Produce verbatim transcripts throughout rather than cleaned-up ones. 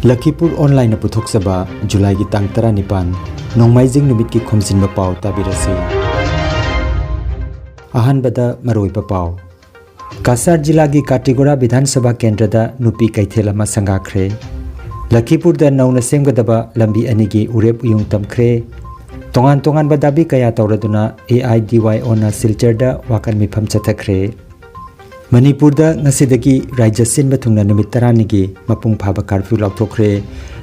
ꯂꯈꯤꯄꯨꯔ ꯑꯣꯟꯂꯥꯏꯟꯅ ꯄꯨꯊꯣꯛꯆꯕ ꯖꯨꯂꯥꯏꯒꯤ ꯇꯥꯡ ꯇꯔꯥꯅꯤꯄꯥꯟ, ꯅꯣꯡꯃꯥꯏꯖꯤꯡ ꯅꯨꯃꯤꯠꯀꯤ ꯈꯣꯝꯖꯤꯟꯕ ꯄꯥꯎ ꯇꯥꯕꯤꯔꯁꯤ꯫ ꯑꯍꯥꯟꯕꯗ ꯃꯔꯨꯑꯣꯏꯕ ꯄꯥꯎ꯫ ꯀꯁꯥꯔ ꯖꯤꯂꯥꯒꯤ ꯀꯥꯇꯤꯒꯣꯔꯥ ꯕꯤꯙꯥꯟ ꯁꯚꯥ ꯀꯦꯟꯗ꯭ꯔꯗ ꯅꯨꯄꯤ ꯀꯩꯊꯦꯜ ꯑꯃ ꯁꯪꯒꯥꯈ꯭ꯔꯦ꯫ ꯂꯈꯤꯄꯨꯔꯗ ꯅꯧꯅ ꯁꯦꯝꯒꯗꯕ ꯂꯝꯕꯤ ꯑꯅꯤꯒꯤ ꯎꯔꯦꯞ ꯎꯌꯨꯡ ꯇꯝꯈ꯭ꯔꯦ꯫ ꯇꯣꯉꯥꯟ ꯇꯣꯉꯥꯟꯕ ꯗꯥꯕꯤ ꯀꯌꯥ ꯇꯧꯔꯗꯨꯅ ꯑꯦ ꯑꯥꯏ ꯗꯤ ꯋꯥꯏ ꯑꯣꯅ ꯁꯤꯜꯆꯔꯗ ꯋꯥꯀꯠ ꯃꯤꯐꯝ ꯆꯠꯊꯈ꯭ꯔꯦ꯫ ꯃꯅꯤꯄꯨꯔꯗ ꯉꯁꯤꯗꯒꯤ ꯔꯥꯖ꯭ꯌ ꯁꯤꯟꯕ ꯊꯨꯡꯅ ꯅꯨꯃꯤꯠ ꯇꯔꯥꯅꯤꯒꯤ ꯃꯄꯨꯡ ꯐꯥꯕ ꯀꯥꯔꯐ꯭ꯌꯨ ꯂꯥꯎꯊꯣꯛꯈ꯭ꯔꯦ꯫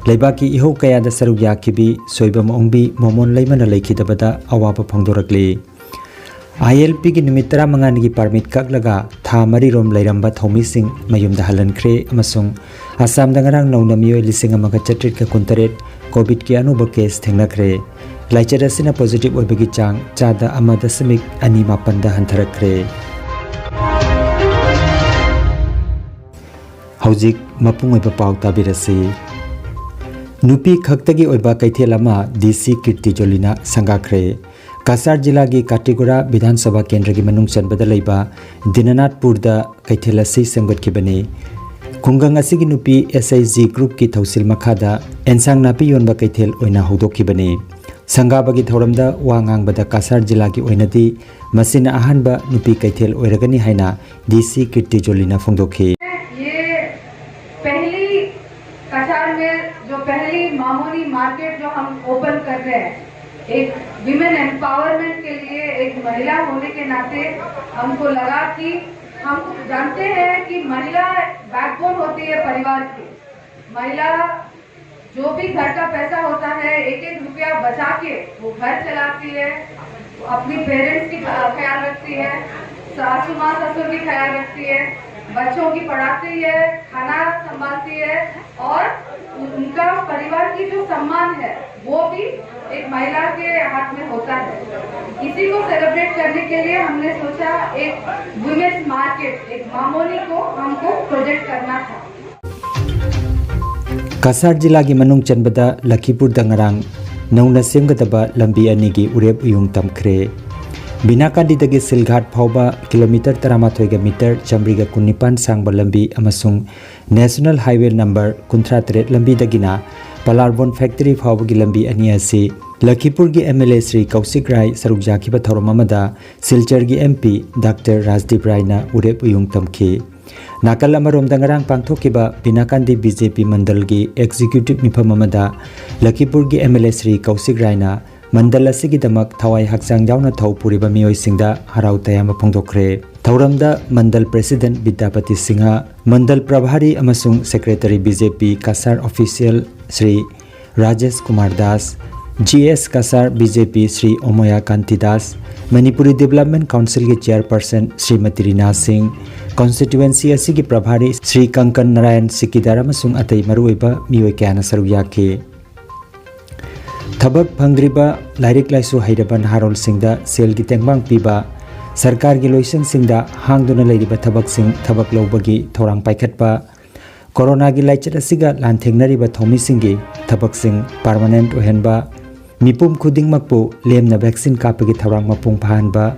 ꯂꯩꯕꯥꯛꯀꯤ ꯏꯍꯧ ꯀꯌꯥꯗ ꯁꯔꯨꯛ ꯌꯥꯈꯤꯕꯤ ꯁꯣꯏꯕꯝ ꯑꯣꯡꯕꯤ ꯃꯣꯃꯣꯟ ꯂꯩꯃꯅ ꯂꯩꯈꯤꯗꯕꯗ ꯑꯋꯥꯕ ꯐꯣꯡꯗꯣꯔꯛꯂꯤ꯫ ꯑꯥꯏ ꯑꯦꯜ ꯄꯤꯒꯤ ꯅꯨꯃꯤꯠ ꯇꯔꯥꯃꯉꯥꯅꯤꯒꯤ ꯄꯥꯔꯃꯤꯠ ꯀꯛꯂꯒ ꯊꯥ ꯃꯔꯤꯔꯣꯝ ꯂꯩꯔꯝꯕ ꯊꯧꯃꯤꯁꯤꯡ ꯃꯌꯨꯝꯗ ꯍꯜꯍꯟꯈ꯭ꯔꯦ ꯑꯃꯁꯨꯡ ꯑꯁꯥꯝꯗ ꯉꯔꯥꯡ ꯅꯧꯅ ꯃꯤꯑꯣꯏ ꯂꯤꯁꯤꯡ ꯑꯃꯒ ꯆꯥꯇ꯭ꯔꯦꯠꯀ ꯀꯨꯟꯇꯔꯦꯠ ꯀꯣꯚꯤꯗꯀꯤ ꯑꯅꯧꯕ ꯀꯦꯁ ꯊꯦꯡꯅꯈ꯭ꯔꯦ꯫ ꯂꯥꯏꯆꯠ ꯑꯁꯤꯅ ꯄꯣꯖꯤꯇꯤꯚ ꯑꯣꯏꯕꯒꯤ ꯆꯥꯡ ꯆꯥꯗ ꯑꯃ ꯗꯁꯃꯤꯛ ꯑꯅꯤ ꯃꯥꯄꯟꯗ ꯍꯟꯊꯔꯛꯈ꯭ꯔꯦ꯫ ꯍꯧꯖꯤꯛ ꯃꯄꯨꯡ ꯑꯣꯏꯕ ꯄꯥꯎ ꯇꯥꯕꯤꯔꯁꯤ꯫ ꯅꯨꯄꯤ ꯈꯛꯇꯒꯤ ꯑꯣꯏꯕ ꯀꯩꯊꯦꯜ ꯑꯃ ꯗꯤ ꯁꯤ ꯀꯤꯔꯇꯤ ꯖꯣꯂꯤꯅ ꯁꯪꯒꯥꯈ꯭ꯔꯦ꯫ ꯀꯁꯥꯔ ꯖꯤꯂꯥꯒꯤ ꯀꯥꯇꯤꯒꯨꯔꯥ ꯕꯤꯙꯥꯟ ꯁꯚꯥ ꯀꯦꯟꯗ꯭ꯔꯒꯤ ꯃꯅꯨꯡ ꯆꯟꯕꯗ ꯂꯩꯕ ꯗꯤꯅꯥꯅꯥꯊꯄꯨꯔꯗ ꯀꯩꯊꯦꯜ ꯑꯁꯤ ꯁꯦꯝꯒꯠꯈꯤꯕꯅꯤ꯫ ꯈꯨꯡꯒꯪ ꯑꯁꯤꯒꯤ ꯅꯨꯄꯤ ꯑꯦꯁ ꯑꯩꯆ ꯖꯤ ꯒ꯭ꯔꯨꯞꯀꯤ ꯊꯧꯁꯤꯜ ꯃꯈꯥꯗ ꯑꯦꯟꯁꯥꯡ ꯅꯥꯄꯤ ꯌꯣꯟꯕ ꯀꯩꯊꯦꯜ ꯑꯣꯏꯅ ꯍꯧꯗꯣꯛꯈꯤꯕꯅꯤ꯫ ꯁꯪꯒꯥꯕꯒꯤ ꯊꯧꯔꯝꯗ ꯋꯥ ꯉꯥꯡꯕꯗ ꯀꯁꯥꯔ ꯖꯤꯂꯥꯒꯤ ꯑꯣꯏꯅꯗꯤ ꯃꯁꯤꯅ ꯑꯍꯥꯟꯕ ꯅꯨꯄꯤ ꯀꯩꯊꯦꯜ ꯑꯣꯏꯔꯒꯅꯤ ꯍꯥꯏꯅ ꯗꯤ ꯁꯤ ꯀꯤꯔꯇꯤ ꯖꯣꯂꯤꯅ ꯐꯣꯡꯗꯣꯛꯈꯤ꯫ ये पहली कछार में जो पहली मामोनी मार्केट जो हम ओपन कर रहे हैं, एक विमेन एम्पावरमेंट के लिए एक महिला होने के नाते हमको लगा कि हम जानते हैं कि महिला बैकबोन होती है परिवार की। महिला जो भी घर का पैसा होता है, एक एक रुपया बचा के वो घर चलाती है, अपनी पेरेंट्स की ख्याल रखती है, सासू माँ ससुर की ख्याल रखती है, बच्चों की पढ़ाती है, खाना संभालती है और उनका परिवार की जो सम्मान है वो भी एक महिला के हाथ में होता है। इसी को सेलिब्रेट करने के लिए हमने सोचा एक वुमेन्स मार्केट, एक मामोनी को हमको प्रोजेक्ट करना था। ꯀꯁꯥꯔ ꯖꯤꯂꯥꯒꯤ ꯃꯅꯨꯡ ꯆꯟꯕꯗ ꯂꯈꯤꯄꯨꯔꯗ ꯉꯔꯥꯡ ꯅꯧꯅ ꯁꯦꯝꯒꯗꯕ ꯂꯝꯕꯤ ꯑꯅꯤꯒꯤ ꯎꯔꯦꯞ ꯎꯌꯨꯡ ꯇꯝꯈ꯭ꯔꯦ꯫ ꯕꯤꯅꯥꯀꯥꯟꯗꯤꯗꯒꯤ ꯁꯤꯜꯒꯥꯠ ꯐꯥꯎꯕ ꯀꯤꯂꯣꯃꯤꯇꯔ ꯇꯔꯥꯃꯥꯊꯣꯏꯒ ꯃꯤꯇꯔ ꯆꯥꯃꯔꯤꯒ ꯀꯨꯟꯅꯤꯄꯥꯟ ꯁꯥꯡꯕ ꯂꯝꯕꯤ ꯑꯃꯁꯨꯡ ꯅꯦꯁꯅꯦꯜ ꯍꯥꯏꯋꯦ ꯅꯝꯕꯔ ꯀꯨꯟꯊ꯭ꯔꯥ ꯇꯔꯦꯠ ꯂꯝꯕꯤꯗꯒꯤꯅ ꯄꯂꯥꯔꯕꯣꯟ ꯐꯦꯛꯇꯔꯤ ꯐꯥꯎꯕꯒꯤ ꯂꯝꯕꯤ ꯑꯅꯤ ꯑꯁꯤ ꯂꯈꯤꯄꯨꯔꯒꯤ ꯑꯦꯝ ꯑꯦꯜ ꯑꯦ ꯁ꯭ꯔꯤ ꯀꯧꯁꯤꯛ ꯔꯥꯏ ꯁꯔꯨꯛ ꯌꯥꯈꯤꯕ ꯊꯧꯔꯝ ꯑꯃꯗ ꯁꯤꯜꯆꯔꯒꯤ ꯑꯦꯝ ꯄꯤ ꯗꯥꯛꯇꯔ ꯔꯥꯖꯗꯤꯞ ꯔꯥꯏꯅ ꯎꯔꯦꯞ ꯎꯌꯨꯡ ꯇꯝꯈꯤ꯫ ꯅꯥꯀꯜ ꯑꯃꯔꯣꯝꯗ ꯉꯔꯥꯡ ꯄꯥꯡꯊꯣꯛꯈꯤꯕ ꯕꯤꯅꯥꯀꯥꯟꯗꯤ ꯕꯤ ꯖꯦ ꯄꯤ ꯃꯟꯗꯜꯒꯤ ꯑꯦꯛꯖꯤꯀ꯭ꯌꯨꯇꯤꯚ ꯃꯤꯐꯝ ꯑꯃꯗ ꯂꯈꯤꯄꯨꯔꯒꯤ ꯑꯦꯝ ꯑꯦꯜ ꯑꯦ ꯁ꯭ꯔꯤ ꯀꯧꯁꯤꯛ ꯔꯥꯏꯅ ꯃꯟꯗꯜ ꯑꯁꯤꯒꯤꯗꯃꯛ ꯊꯋꯥꯏ ꯍꯛꯆꯥꯡ ꯌꯥꯎꯅ ꯊꯧ ꯄꯨꯔꯤꯕ ꯃꯤꯑꯣꯏꯁꯤꯡꯗ ꯍꯔꯥꯎ ꯇꯌꯥꯝꯕ ꯐꯣꯡꯗꯣꯛꯈ꯭ꯔꯦ꯫ ꯊꯧꯔꯝꯗ ꯃꯟꯗꯜ ꯄ꯭ꯔꯦꯁꯤꯗꯦꯟꯠ ꯕꯤꯗ꯭ꯌꯥꯄꯇꯤ ꯁꯤꯡꯍ, ꯃꯟꯗꯜ ꯄ꯭ꯔꯚꯥꯔꯤ ꯑꯃꯁꯨꯡ ꯁꯦꯀ꯭ꯔꯦꯇꯔꯤ ꯕꯤ ꯖꯦ ꯄꯤ ꯀꯁꯥꯔ ꯑꯣꯐꯤꯁꯤꯌꯦꯜ ꯁ꯭ꯔꯤ ꯔꯥꯖꯦꯁ ꯀꯨꯃꯥꯔ ꯗꯥꯁ, ꯖꯤ ꯑꯦꯁ ꯀꯁꯥꯔ ꯕꯤ ꯖꯦ ꯄꯤ ꯁ꯭ꯔꯤ ꯑꯣꯃꯣꯌꯥ ꯀꯥꯟꯇꯤ ꯗꯥꯁ, ꯃꯅꯤꯄꯨꯔꯤ ꯗꯤꯕꯦꯂꯞꯃꯦꯟꯠ ꯀꯥꯎꯟꯁꯤꯜꯒꯤ ꯆꯤꯌꯔꯄꯔꯁꯟ ꯁ꯭ꯔꯤꯃꯇꯤ ꯔꯤꯅꯥ ꯁꯤꯡ, ꯀꯣꯟꯁꯇꯤꯇ꯭ꯋꯨꯑꯦꯟꯁꯤ ꯑꯁꯤꯒꯤ ꯄ꯭ꯔꯚꯥꯔꯤ ꯁ꯭ꯔꯤ ꯀꯪꯀꯟ ꯅꯥꯔꯥꯌꯟ ꯁꯤꯀꯤꯗꯥꯔ ꯑꯃꯁꯨꯡ ꯑꯇꯩ ꯃꯔꯨꯑꯣꯏꯕ ꯃꯤꯑꯣꯏ ꯀꯌꯥꯅ ꯁꯔꯨꯛ ꯌꯥꯈꯤ꯫ ꯊꯕꯛ ꯐꯪꯗ꯭ꯔꯤꯕ ꯂꯥꯏꯔꯤꯛ ꯂꯥꯏꯁꯨ ꯍꯩꯔꯕ ꯅꯍꯥꯔꯣꯜꯁꯤꯡꯗ ꯁꯦꯜꯒꯤ ꯇꯦꯡꯕꯥꯡ ꯄꯤꯕ, ꯁꯔꯀꯥꯔꯒꯤ ꯂꯣꯏꯁꯪꯁꯤꯡꯗ ꯍꯥꯡꯗꯨꯅ ꯂꯩꯔꯤꯕ ꯊꯕꯛꯁꯤꯡ ꯊꯕꯛ ꯂꯧꯕꯒꯤ ꯊꯧꯔꯥꯡ ꯄꯥꯏꯈꯠꯄ, ꯀꯣꯔꯣꯅꯥꯒꯤ ꯂꯥꯏꯆꯠ ꯑꯁꯤꯒ ꯂꯥꯟꯊꯦꯡꯅꯔꯤꯕ ꯊꯧꯃꯤꯁꯤꯡꯒꯤ ꯊꯕꯛꯁꯤꯡ ꯄꯥꯔꯃꯅꯦꯟꯠ ꯑꯣꯏꯍꯟꯕ, ꯃꯤꯄꯨꯝ ꯈꯨꯗꯤꯡꯃꯛꯄꯨ ꯂꯦꯝꯅ ꯚꯦꯛꯁꯤꯟ ꯀꯥꯞꯄꯒꯤ ꯊꯧꯔꯥꯡ ꯃꯄꯨꯡ ꯐꯥꯍꯟꯕ,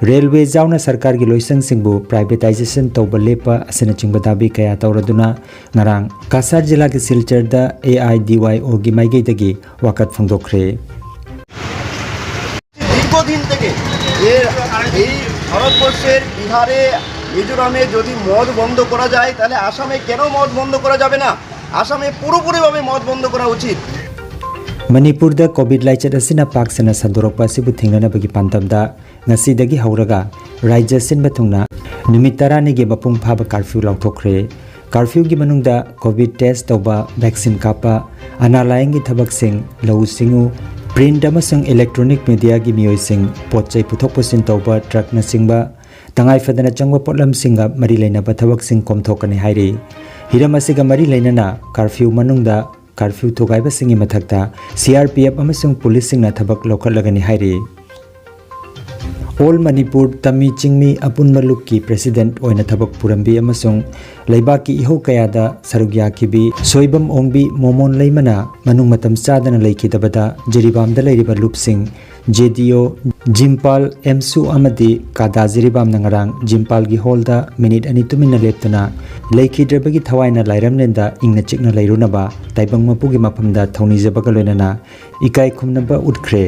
ꯔꯦꯜꯋꯦ ꯌꯥꯎꯅ ꯁꯔꯀꯥꯔꯒꯤ ꯂꯣꯏꯁꯪꯁꯤꯡꯕꯨ ꯄ꯭ꯔꯥꯏꯚꯦꯇꯥꯏꯖꯦꯁꯟ ꯇꯧꯕ ꯂꯦꯞꯄ ꯑꯁꯤꯅꯆꯤꯡꯕ ꯗꯥꯕꯤ ꯀꯌꯥ ꯇꯧꯔꯗꯨꯅ ꯉꯔꯥꯡ ꯀꯁꯥꯔ ꯖꯤꯂꯥꯒꯤ ꯁꯤꯜꯆꯔꯗ ꯑꯦ ꯑꯥꯏ ꯗꯤ ꯋꯥꯏ ꯑꯣꯒꯤ ꯃꯥꯏꯀꯩꯗꯒꯤ ꯋꯥꯀꯠ ꯐꯣꯡꯗꯣꯛꯈ꯭ꯔꯦ꯫ দীর্ঘদিন থেকে এর এই ভারতবর্ষের বিহারে, মিজোরামে যদি মদ বন্ধ করা যায়, তাহলে আসামে কেন মদ বন্ধ করা যাবে না? আসামে পুরোপুরিভাবে মদ বন্ধ করা উচিত। ꯃꯅꯤꯄꯨꯔꯗ ꯀꯣꯚꯤꯗ ꯂꯥꯏꯆꯠ ꯑꯁꯤꯅ ꯄꯥꯛ ꯁꯟꯅ ꯁꯟꯗꯣꯔꯛꯄ ꯑꯁꯤꯕꯨ ꯊꯤꯡꯅꯅꯕꯒꯤ ꯄꯥꯟꯗꯝꯗ ꯉꯁꯤꯗꯒꯤ ꯍꯧꯔꯒ ꯔꯥꯖ꯭ꯌ ꯁꯤꯟꯕ ꯊꯨꯡꯅ ꯅꯨꯃꯤꯠ ꯇꯔꯥꯅꯤꯒꯤ ꯃꯄꯨꯡ ꯐꯥꯕ ꯀꯥꯔꯐ꯭ꯌꯨ ꯂꯥꯎꯊꯣꯛꯈ꯭ꯔꯦ꯫ ꯀꯥꯔꯐ꯭ꯌꯨꯒꯤ ꯃꯅꯨꯡꯗ ꯀꯣꯚꯤꯗ ꯇꯦꯁ ꯇꯧꯕ, ꯚꯦꯛꯁꯤꯟ ꯀꯥꯞꯄ, ꯑꯅꯥ ꯂꯥꯌꯦꯡꯒꯤ ꯊꯕꯛꯁꯤꯡ, ꯂꯧꯎ ꯁꯤꯡꯎ, ꯄ꯭ꯔꯤꯟꯠ ꯑꯃꯁꯨꯡ ꯏꯂꯦꯛꯇ꯭ꯔꯣꯅꯤꯛ ꯃꯤꯗꯤꯌꯥꯒꯤ ꯃꯤꯑꯣꯏꯁꯤꯡ, ꯄꯣꯠ ꯆꯩ ꯄꯨꯊꯣꯛ ꯄꯨꯁꯤꯟ ꯇꯧꯕ ꯇ꯭ꯔꯛꯅꯆꯤꯡꯕ ꯇꯉꯥꯏ ꯐꯗꯅ ꯆꯪꯕ ꯄꯣꯠꯂꯝꯁꯤꯡꯒ ꯃꯔꯤ ꯂꯩꯅꯕ ꯊꯕꯛꯁꯤꯡ ꯀꯣꯝꯊꯣꯛꯀꯅꯤ ꯍꯥꯏꯔꯤ꯫ ꯍꯤꯔꯝ ꯑꯁꯤꯒ ꯃꯔꯤ ꯂꯩꯅꯅ ꯀꯥꯔꯐ꯭ꯌꯨ ꯃꯅꯨꯡꯗ ꯀꯥꯔꯐ꯭ꯌꯨ ꯊꯨꯒꯥꯏꯕꯁꯤꯡꯒꯤ ꯃꯊꯛꯇ ꯁꯤ ꯑꯥꯔ ꯄꯤ ꯑꯦꯐ ꯑꯃꯁꯨꯡ ꯄꯨꯂꯤꯁꯁꯤꯡꯅ ꯊꯕꯛ ꯂꯧꯈꯠꯂꯒꯅꯤ ꯍꯥꯏꯔꯤ꯫ ꯑꯣꯜ ꯃꯅꯤꯄꯨꯔ ꯇꯝꯃꯤ ꯆꯤꯡꯃꯤ ꯑꯄꯨꯟꯕ ꯂꯨꯞꯀꯤ ꯄ꯭ꯔꯦꯁꯤꯗꯦꯟꯠ ꯑꯣꯏꯅ ꯊꯕꯛ ꯄꯨꯔꯝꯕꯤ ꯑꯃꯁꯨꯡ ꯂꯩꯕꯥꯛꯀꯤ ꯏꯍꯧ ꯀꯌꯥꯗ ꯁꯔꯨꯛ ꯌꯥꯈꯤꯕꯤ ꯁꯣꯏꯕꯝ ꯑꯣꯡꯕꯤ ꯃꯣꯃꯣꯟ ꯂꯩꯃꯅ ꯃꯅꯨꯡ ꯃꯇꯝ ꯆꯥꯗꯅ ꯂꯩꯈꯤꯗꯕꯗ ꯖꯤꯔꯤꯕꯥꯝꯗ ꯂꯩꯔꯤꯕ ꯂꯨꯞꯁꯤꯡ, ꯖꯦ ꯗꯤ ꯑꯣ, ꯖꯤꯝꯄꯥꯜ ꯑꯦꯝꯁꯨ ꯑꯃꯗꯤ ꯀꯥꯗꯥ ꯖꯤꯔꯤꯕꯥꯝꯅ ꯉꯔꯥꯡ ꯖꯤꯝꯄꯥꯜꯒꯤ ꯍꯣꯜꯗ ꯃꯤꯅꯤꯠ ꯑꯅꯤ ꯇꯨꯃꯤꯟꯅ ꯂꯦꯞꯇꯨꯅ ꯂꯩꯈꯤꯗ꯭ꯔꯕꯒꯤ ꯊꯋꯥꯏꯅ ꯂꯥꯏꯔꯝꯂꯦꯟꯗ ꯏꯪꯅ ꯆꯤꯛꯅ ꯂꯩꯔꯨꯅꯕ ꯇꯥꯏꯕꯪ ꯃꯄꯨꯒꯤ ꯃꯐꯝꯗ ꯊꯧꯅꯤꯖꯕꯒ ꯂꯣꯏꯅꯅ ꯏꯀꯥꯏ ꯈꯨꯝꯅꯕ ꯎꯠꯈ꯭ꯔꯦ꯫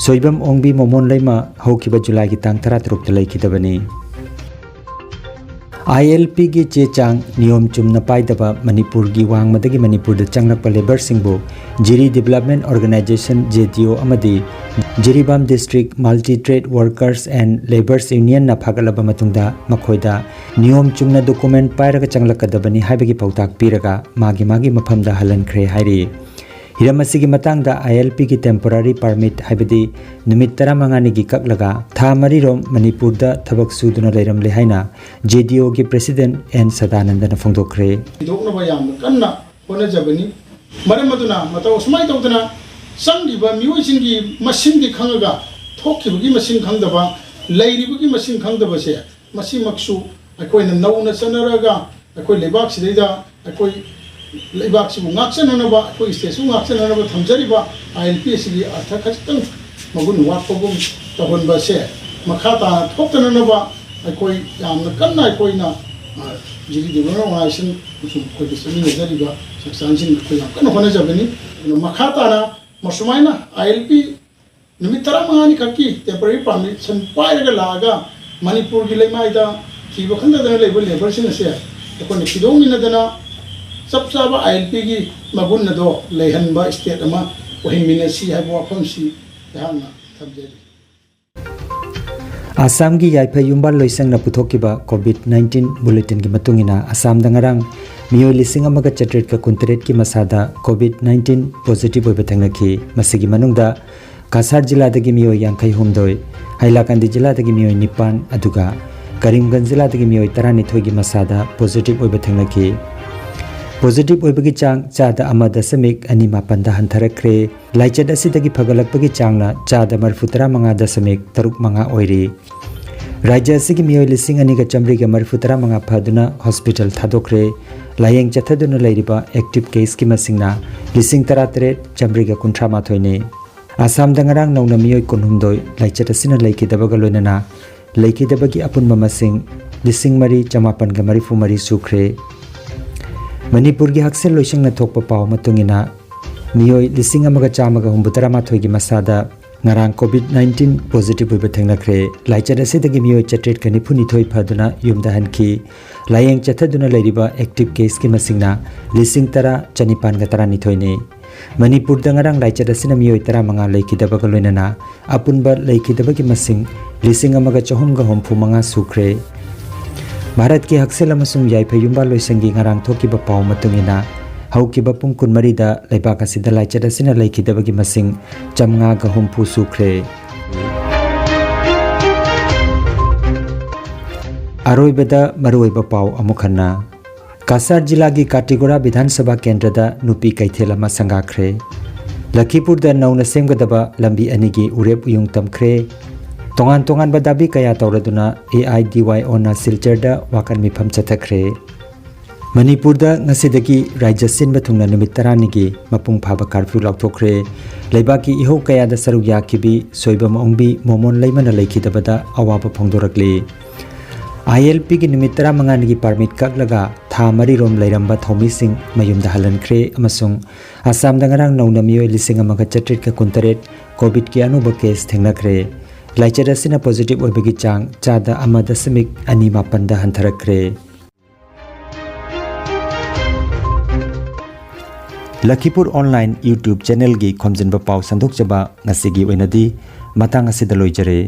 ꯁꯣꯏꯕꯝ ꯑꯣꯡꯕꯤ ꯃꯣꯃꯣꯟ ꯂꯩꯃ ꯍꯧꯈꯤꯕ ꯖꯨꯂꯥꯏꯒꯤ ꯇꯥꯡ ꯇꯔꯥꯇꯔꯨꯛꯇ ꯂꯩꯈꯤꯗꯕꯅꯤ꯫ ꯑꯥꯏ ꯑꯦꯜ ꯄꯤꯒꯤ ꯆꯦ ꯆꯥꯡ ꯅꯤꯌꯣꯝ ꯆꯨꯝꯅ ꯄꯥꯏꯗꯕ ꯃꯅꯤꯄꯨꯔꯒꯤ ꯋꯥꯡꯃꯗꯒꯤ ꯃꯅꯤꯄꯨꯔꯗ ꯆꯪꯂꯛꯄ ꯂꯦꯕꯔꯁꯤꯡꯕꯨ Jiri development organization, J D O, ꯑꯃꯗꯤ ꯖꯤꯔꯤꯕꯥꯝ district multi trade workers and labours ꯌꯨꯅꯤꯌꯟꯅ ꯐꯥꯒꯠꯂꯕ ꯃꯇꯨꯡꯗ ꯃꯈꯣꯏꯗ ꯅꯤꯌꯣꯝ ꯆꯨꯝꯅ ꯗꯣꯀꯨꯃꯦꯟ ꯄꯥꯏꯔꯒ ꯆꯪꯂꯛꯀꯗꯕꯅꯤ ꯍꯥꯏꯕꯒꯤ ꯄꯥꯎꯇꯥꯛ ꯄꯤꯔꯒ ꯃꯥꯒꯤ ꯃꯥꯒꯤ ꯃꯐꯝꯗ ꯍꯜꯍꯟꯈ꯭ꯔꯦ ꯍꯥꯏꯔꯤ꯫ ꯍꯤꯔꯝ ꯑꯁꯤꯒꯤ ꯃꯇꯥꯡꯗ ꯑꯥꯏ ꯑꯦꯜ ꯄꯤꯒꯤ ꯇꯦꯝꯄꯣꯔꯥꯔꯤ ꯄꯥꯔꯃꯤꯠ, ꯍꯥꯏꯕꯗꯤ ꯅꯨꯃꯤꯠ ꯇꯔꯥꯃꯉꯥꯅꯤꯒꯤ ꯀꯛꯂꯒ ꯊꯥ ꯃꯔꯤꯔꯣꯝ ꯃꯅꯤꯄꯨꯔꯗ ꯊꯕꯛ ꯁꯨꯗꯨꯅ ꯂꯩꯔꯝꯂꯦ ꯍꯥꯏꯅ ꯖꯦ ꯗꯤ ꯑꯣꯒꯤ ꯄ꯭ꯔꯦꯁꯤꯗꯦꯟ ꯑꯦꯟ ꯁꯗꯥꯅꯟꯗꯅ ꯐꯣꯡꯗꯣꯛꯈ꯭ꯔꯦ꯫ ꯊꯤꯗꯣꯛꯅꯕ ꯌꯥꯝꯅ ꯀꯟꯅ ꯍꯣꯠꯅꯖꯕꯅꯤ꯫ ꯃꯔꯝ ꯑꯗꯨꯅ ꯃꯇꯧ ꯑꯁꯨꯃꯥꯏꯅ ꯇꯧꯗꯅ ꯆꯪꯂꯤꯕ ꯃꯤꯑꯣꯏꯁꯤꯡꯒꯤ ꯃꯁꯤꯡꯗꯤ ꯈꯪꯉꯒ ꯊꯣꯛꯈꯤꯕꯒꯤ ꯃꯁꯤꯡ ꯈꯪꯗꯕ, ꯂꯩꯔꯤꯕꯒꯤ ꯃꯁꯤꯡ ꯈꯪꯗꯕꯁꯦ, ꯃꯁꯤꯃꯛꯁꯨ ꯑꯩꯈꯣꯏꯅ ꯅꯧꯅ ꯆꯠꯅꯔꯒ ꯑꯩꯈꯣꯏ ꯂꯩꯕꯥꯛꯁꯤꯗꯩꯗ ꯑꯩꯈꯣꯏ ꯂꯩꯕꯥꯛꯁꯤꯕꯨ ꯉꯥꯛꯆꯅꯅꯕ, ꯑꯩꯈꯣꯏ ꯁ꯭ꯇꯦꯠꯁꯨ ꯉꯥꯛꯆꯅꯅꯕ ꯊꯝꯖꯔꯤꯕ ꯑꯥꯏ ꯑꯦꯜ ꯄꯤ ꯑꯁꯤꯒꯤ ꯑꯔꯊ ꯈꯖꯤꯛꯇꯪ ꯃꯒꯨꯟ ꯋꯥꯠꯄꯒꯨꯝ ꯇꯧꯍꯟꯕꯁꯦ ꯃꯈꯥ ꯇꯥꯅ ꯊꯣꯛꯇꯅꯅꯕ ꯑꯩꯈꯣꯏ ꯌꯥꯝꯅ ꯀꯟꯅ ꯑꯩꯈꯣꯏꯅ, ꯑ, ꯖꯤꯔꯤ ꯗꯤꯕꯂꯞꯃꯦꯟ ꯑꯣꯔꯒꯅꯥꯏꯖꯦꯁꯟ ꯑꯃꯁꯨꯡ ꯑꯩꯈꯣꯏꯒꯤ ꯆꯠꯃꯤꯟꯅꯖꯔꯤꯕ ꯍꯛꯆꯥꯡꯁꯤꯡ ꯑꯩꯈꯣꯏ ꯌꯥꯝ ꯀꯟꯅ ꯍꯣꯠꯅꯖꯕꯅꯤ꯫ ꯑꯗꯨꯅ ꯃꯈꯥ ꯇꯥꯅ ꯃꯁꯨꯃꯥꯏꯅ ꯑꯥꯏ ꯑꯦꯜ ꯄꯤ ꯅꯨꯃꯤꯠ ꯇꯔꯥꯃꯉꯥꯅꯤ ꯈꯛꯀꯤ ꯇꯦꯝꯄꯔꯔꯤ ꯄꯥꯔꯃꯤꯁꯟ ꯄꯥꯏꯔꯒ ꯂꯥꯛꯑꯒ ꯃꯅꯤꯄꯨꯔꯒꯤ ꯂꯩꯃꯥꯏꯗ ꯊꯤꯕ ꯈꯪꯗꯗꯅ ꯂꯩꯕ ꯂꯦꯕꯔꯁꯤꯡ ꯑꯁꯦ ꯑꯩꯈꯣꯏꯅ ꯊꯤꯗꯣꯛꯃꯤꯟꯅꯗꯅ ꯆꯞ ꯆꯥꯕ ꯑꯥꯏ ꯑꯦꯜ ꯄꯤꯒꯤ ꯃꯒꯨꯟ ꯑꯗꯣ ꯂꯩꯍꯟꯕ ꯁ꯭ꯇꯦꯠ ꯑꯃ ꯑꯣꯏꯍꯟꯃꯤꯟꯅꯁꯤ ꯍꯥꯏꯕ ꯋꯥꯐꯝꯁꯤ ꯑꯩꯍꯥꯛꯅ ꯊꯝꯖꯔꯤ꯫ ꯑꯁꯥꯝꯒꯤ ꯌꯥꯏꯐ ꯌꯨꯝꯕꯥꯜ ꯂꯣꯏꯁꯪꯅ ꯄꯨꯊꯣꯛꯈꯤꯕ ꯀꯣꯚꯤꯗ ꯅꯥꯏꯟꯇꯤꯟ ꯕꯨꯂꯦꯇꯤꯟꯒꯤ ꯃꯇꯨꯡ ꯏꯟꯅ ꯑꯁꯥꯝꯗ ꯉꯔꯥꯡ ꯃꯤꯑꯣꯏ ꯂꯤꯁꯤꯡ ꯑꯃꯒ ꯆꯥꯇ꯭ꯔꯦꯠꯀ ꯀꯨꯟꯇꯔꯦꯠꯀꯤ ꯃꯁꯥꯗ ꯀꯣꯚꯤꯗ ꯅꯥꯏꯟꯇꯤꯟ ꯄꯣꯖꯤꯇꯤꯚ ꯑꯣꯏꯕ ꯊꯦꯡꯅꯈꯤ꯫ ꯃꯁꯤꯒꯤ ꯃꯅꯨꯡꯗ ꯀꯁꯥꯔ ꯖꯤꯂꯥꯗꯒꯤ ꯃꯤꯑꯣꯏ ꯌꯥꯡꯈꯩ ꯍꯨꯝꯗꯣꯏ, ꯍꯥꯏꯂꯥꯀꯟꯗꯤ ꯖꯤꯂꯥꯗꯒꯤ ꯃꯤꯑꯣꯏ ꯅꯤꯄꯥꯟ, ꯑꯗꯨꯒ ꯀꯔꯤꯝꯒꯟꯖ ꯖꯤꯂꯥꯗꯒꯤ ꯃꯤꯑꯣꯏ ꯇꯔꯥꯅꯤꯊꯣꯏꯒꯤ ꯃꯁꯥꯗ ꯄꯣꯖꯤꯇꯤꯚ ꯑꯣꯏꯕ ꯊꯦꯡꯅꯈꯤ꯫ ꯄꯣꯖꯤꯇꯤꯚ ꯑꯣꯏꯕꯒꯤ ꯆꯥꯡ ꯆꯥꯗ ꯑꯃ ꯗꯁꯃꯤꯛ ꯑꯅꯤ ꯃꯥꯄꯟꯗ ꯍꯟꯊꯔꯛꯈ꯭ꯔꯦ꯫ ꯂꯥꯏꯆꯠ ꯑꯁꯤꯗꯒꯤ ꯐꯒꯠꯂꯛꯄꯒꯤ ꯆꯥꯡꯅ ꯆꯥꯗ ꯃꯔꯤꯐꯨ ꯇꯔꯥꯃꯉꯥ ꯗꯁꯃꯤꯛ ꯇꯔꯨꯛ ꯃꯉꯥ ꯑꯣꯏꯔꯤ꯫ ꯔꯥꯖ꯭ꯌ ꯑꯁꯤꯒꯤ ꯃꯤꯑꯣꯏ ꯂꯤꯁꯤꯡ ꯑꯅꯤꯒ ꯆꯥꯃꯔꯤꯒ ꯃꯔꯤꯐꯨ ꯇꯔꯥꯃꯉꯥ ꯐꯗꯨꯅ ꯍꯣꯁꯄꯤꯇꯥꯜ ꯊꯥꯗꯣꯛꯈ꯭ꯔꯦ꯫ ꯂꯥꯌꯦꯡ ꯆꯠꯊꯗꯨꯅ ꯂꯩꯔꯤꯕ ꯑꯦꯛꯇꯤꯚ ꯀꯦꯁꯀꯤ ꯃꯁꯤꯡꯅ ꯂꯤꯁꯤꯡ ꯇꯔꯥꯇꯔꯦꯠ ꯆꯥꯃꯔꯤꯒ ꯀꯨꯟꯊ꯭ꯔꯥ ꯃꯥꯊꯣꯏꯅꯤ꯫ ꯑꯁꯥꯝꯗ ꯉꯔꯥꯡ ꯅꯧꯅ ꯃꯤꯑꯣꯏ ꯀꯨꯟꯍꯨꯝꯗꯣꯏ ꯂꯥꯏꯆꯠ ꯑꯁꯤꯅ ꯂꯩꯈꯤꯗꯕꯒ ꯂꯣꯏꯅꯅ ꯂꯩꯈꯤꯗꯕꯒꯤ ꯑꯄꯨꯟꯕ ꯃꯁꯤꯡ ꯂꯤꯁꯤꯡ ꯃꯔꯤ ꯆꯃꯥꯄꯟꯒ ꯃꯔꯤꯐꯨ ꯃꯔꯤ ꯁꯨꯈ꯭ꯔꯦ꯫ ꯃꯅꯤꯄꯨꯔꯒꯤ ꯍꯛꯁꯦꯜ ꯂꯣꯏꯁꯪꯅ ꯊꯣꯛꯄ ꯄꯥꯎ ꯃꯇꯨꯡ ꯏꯟꯅ, ꯃꯤꯑꯣꯏ ꯂꯤꯁꯤꯡ ꯑꯃꯒ ꯆꯥꯝꯃꯒ ꯍꯨꯝꯐꯨꯇꯔꯥ ꯃꯥꯊꯣꯏꯒꯤ ꯃꯁꯥꯗ ꯉꯔꯥꯡ COVID nineteen positive ꯑꯣꯏꯕ ꯊꯦꯡꯅꯈ꯭ꯔꯦ꯫ ꯂꯥꯏꯆꯠ ꯑꯁꯤꯗꯒꯤ ꯃꯤꯑꯣꯏ ꯆꯥꯇ꯭ꯔꯦꯠꯀ ꯅꯤꯐꯨ ꯅꯤꯊꯣꯏ ꯐꯗꯨꯅ ꯌꯨꯝꯗ ꯍꯟꯈꯤ꯫ ꯂꯥꯌꯦꯡ ꯆꯠꯊꯗꯨꯅ ꯂꯩꯔꯤꯕ active caseꯀꯤ ꯃꯁꯤꯡꯅ ꯂꯤꯁꯤꯡ ꯇꯔꯥ ꯆꯅꯤꯄꯥꯟꯒ ꯇꯔꯥꯅꯤꯊꯣꯏꯅꯤ꯫ ꯃꯅꯤꯄꯨꯔꯗ ꯉꯔꯥꯡ ꯂꯥꯏꯆꯠ ꯑꯁꯤꯅ ꯃꯤꯑꯣꯏ ꯇꯔꯥꯃꯉꯥ ꯂꯩꯈꯤꯗꯕꯒ ꯂꯣꯏꯅꯅ ꯑꯄꯨꯟꯕ ꯂꯩꯈꯤꯗꯕꯒꯤ ꯃꯁꯤꯡ ꯂꯤꯁꯤꯡ ꯑꯃꯒ ꯆꯍꯨꯝꯒ ꯍꯨꯝꯐꯨ ꯃꯉꯥ ꯁꯨꯈ꯭ꯔꯦ꯫ ꯚꯥꯔꯠꯀꯤ ꯍꯛꯁꯦꯜ ꯑꯃꯁꯨꯡ ꯌꯥꯏꯐ ꯌꯨꯝꯕꯥꯜ ꯂꯣꯏꯁꯪꯒꯤ ꯉꯔꯥꯡ ꯊꯣꯛꯈꯤꯕ ꯄꯥꯎ ꯃꯇꯨꯡ ꯏꯟꯅ, ꯍꯧꯈꯤꯕ ꯄꯨꯡ ꯀꯨꯟꯃꯔꯤꯗ ꯂꯩꯕꯥꯛ ꯑꯁꯤꯗ ꯂꯥꯏꯆꯠ ꯑꯁꯤꯅ ꯂꯩꯈꯤꯗꯕꯒꯤ ꯃꯁꯤꯡ ꯆꯥꯝꯃꯉꯥꯒ ꯍꯨꯝꯐꯨ ꯁꯨꯈ꯭ꯔꯦ꯫ ꯑꯔꯣꯏꯕꯗ ꯃꯔꯨꯑꯣꯏꯕ ꯄꯥꯎ ꯑꯃꯨꯛ ꯍꯟꯅ꯫ ꯀꯁꯥꯔ ꯖꯤꯂꯥꯒꯤ ꯀꯥꯇꯤꯒꯣꯔꯥ ꯕꯤꯙꯥꯟ ꯁꯚꯥ ꯀꯦꯟꯗ꯭ꯔꯗ ꯅꯨꯄꯤ ꯀꯩꯊꯦꯜ ꯑꯃ ꯁꯪꯒꯥꯈ꯭ꯔꯦ꯫ ꯂꯈꯤꯄꯨꯔꯗ ꯅꯧꯅ ꯁꯦꯝꯒꯗꯕ ꯂꯝꯕꯤ ꯑꯅꯤꯒꯤ ꯎꯔꯦꯞ ꯎꯌꯨꯡ ꯇꯝꯈ꯭ꯔꯦ꯫ ꯇꯣꯉꯥꯟ ꯇꯣꯉꯥꯟꯕ ꯗꯥꯕꯤ ꯀꯌꯥ ꯇꯧꯔꯗꯨꯅ AIDYOꯅ ꯁꯤꯜꯆꯔꯗ ꯋꯥꯀꯠ ꯃꯤꯐꯝ ꯆꯠꯊꯈ꯭ꯔꯦ꯫ ꯃꯅꯤꯄꯨꯔꯗ ꯉꯁꯤꯗꯒꯤ ꯔꯥꯖ꯭ꯌ ꯁꯤꯟꯕ ꯊꯨꯡꯅ ꯅꯨꯃꯤꯠ ꯇꯔꯥꯅꯤꯒꯤ ꯃꯄꯨꯡ ꯐꯥꯕ curfew ꯂꯥꯎꯊꯣꯛꯈ꯭ꯔꯦ꯫ ꯂꯩꯕꯥꯛꯀꯤ ꯏꯍꯧ ꯀꯌꯥꯗ ꯁꯔꯨꯛ ꯌꯥꯈꯤꯕꯤ ꯁꯣꯏꯕꯝ ꯑꯣꯡꯕꯤ ꯃꯣꯃꯣꯟ ꯂꯩꯃꯅ ꯂꯩꯈꯤꯗꯕꯗ ꯑꯋꯥꯕ ꯐꯣꯡꯗꯣꯔꯛꯂꯤ꯫ ILPꯒꯤ ꯅꯨꯃꯤꯠ ꯇꯔꯥꯃꯉꯥꯅꯤꯒꯤ permit ꯀꯛꯂꯒ ꯊꯥ ꯃꯔꯤꯔꯣꯝ ꯂꯩꯔꯝꯕ ꯊꯧꯃꯤꯁꯤꯡ ꯃꯌꯨꯝꯗ ꯍꯜꯍꯟꯈ꯭ꯔꯦ ꯑꯃꯁꯨꯡ ꯑꯁꯥꯝꯗ ꯉꯔꯥꯡ ꯅꯧꯅ ꯃꯤꯑꯣꯏ ꯂꯤꯁꯤꯡ ꯑꯃꯒ ꯆꯥꯇ꯭ꯔꯦꯠꯀ ꯀꯨꯟꯇꯔꯦꯠ COVIDꯀꯤ ꯑꯅꯧꯕ case ꯊꯦꯡꯅꯈ꯭ꯔꯦ꯫ ꯂꯥꯏꯆꯠ ꯑꯁꯤꯅ positive ꯑꯣꯏꯕꯒꯤ ꯆꯥꯡ ꯆꯥꯗ ꯑꯃ ꯗꯁꯃꯤꯛ ꯑꯅꯤ ꯃꯥꯄꯟꯗ ꯍꯟꯊꯔꯛꯈ꯭ꯔꯦ꯫ ꯂꯈꯤꯄꯨꯔ online YouTube channelꯒꯤ ꯈꯣꯝꯖꯤꯟꯕ ꯄꯥꯎ ꯁꯟꯗꯣꯛꯆꯕ ꯉꯁꯤꯒꯤ ꯑꯣꯏꯅꯗꯤ ꯃꯇꯥꯡ ꯑꯁꯤꯗ ꯂꯣꯏꯖꯔꯦ꯫